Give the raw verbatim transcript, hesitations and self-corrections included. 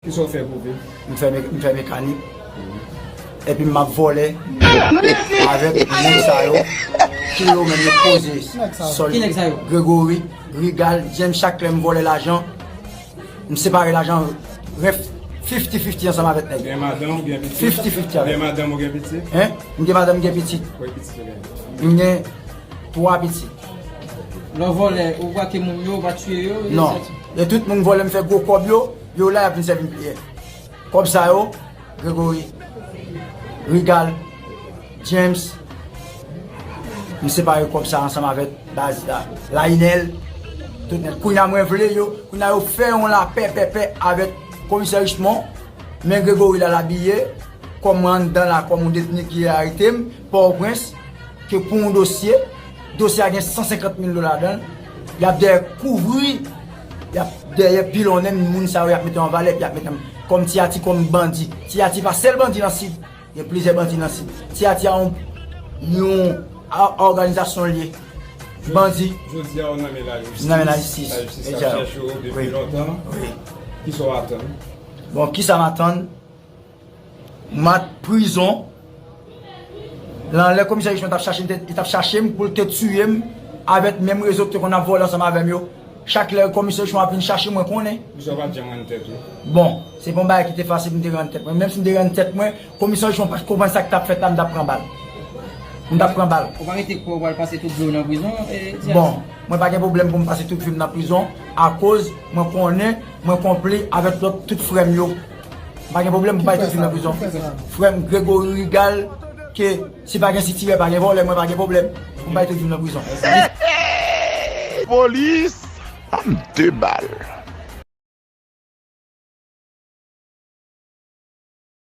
Kisa w fè pou viv? M fè me- m fè mekanik. Epi m ap vòlè avèk nèg sa yo. Ki yo menm yo poze sòl. Ki nèg sa yo? Gregory, Rigal, James, chak lè m vòlè lajan, m separe lajan rèf fifty fifty ansanm avèk nèg. Gen madanm ou gen pitit? Fifty fifty avèk. Gen madanm ou gen pitit? Hein? M gen madanm, m gen pitit. Konbyen pitit ou gen? M gen twa pitit. Lè w vòlè, ou brake moun yo, ou pa tiye yo? Non. E tout moun vòlè m fè gwo kòb yo, yo la y ap vin sèvi m piyè. Kòb sa yo, Gregory, Rigal, James, m separe kòb sa ansanm avèk baz la, Lainel, tout nèt. Kounye a mwen vle yo, kounye a yo fè yon lapè pèpè avèk komisè Richemond, men Gregory la l abiye, kòm mwen anndan la, kòm yon detni ki arete m, Pòtoprens, ke pou yon dosye, dosye a gen san senkant mil dola ladan l, y ap dèyè kouvri, y ap dèyè pilonnen moun sa yo, y ap mete an valè, epi y ap mete m kòm Ti Ati, kòm bandi. Ti Ati pa sèl bandi nan Sid, gen plizyè bandi nan Sid. Ti Ati a yon, yon a- òganizasyon l ye. Bandi. Jodi a, ou nan men lajistis. Nan men lajistis. Lajistis ap chèche w depi lontan. Wi. Kisa w atann? Bon, kisa m atann? M at prizon. Nan lè komisè Richemond t ap chache m, te- li t ap chache m pou l te tiye m avèk menm rezo ki te konn ap vòlè ansanm avè m yo. Chak lè komisè Richemond ap vin chache m, mwen konnen. Poukisa w pa t janm rann tèt ou? Bon, se pa yon bagay ki te fasil pou m te rann tèt mwen. Menm si m te rann tèt mwen, komisè Richemond pa t konprann sa k t ap fèt la, m t ap pran bal. M t ap pran bal. Ou pa rete kwè w pral pase tout vi w nan prizon, e, Diaz? Bon, mwen pa gen pwoblèm pou m pase tout vi m nan prizon, akoz mwen konnen mwen konpli avèk lòt tout frè m yo. M pa gen pwoblèm pou m bay tout vi m nan prizon. Frè m Gregory Rigal, ke si pa gen sitirè, pa gen vòlè, mwen pa gen pwoblèm pou m bay tout vi m nan prizon. Polis, ban m de bal.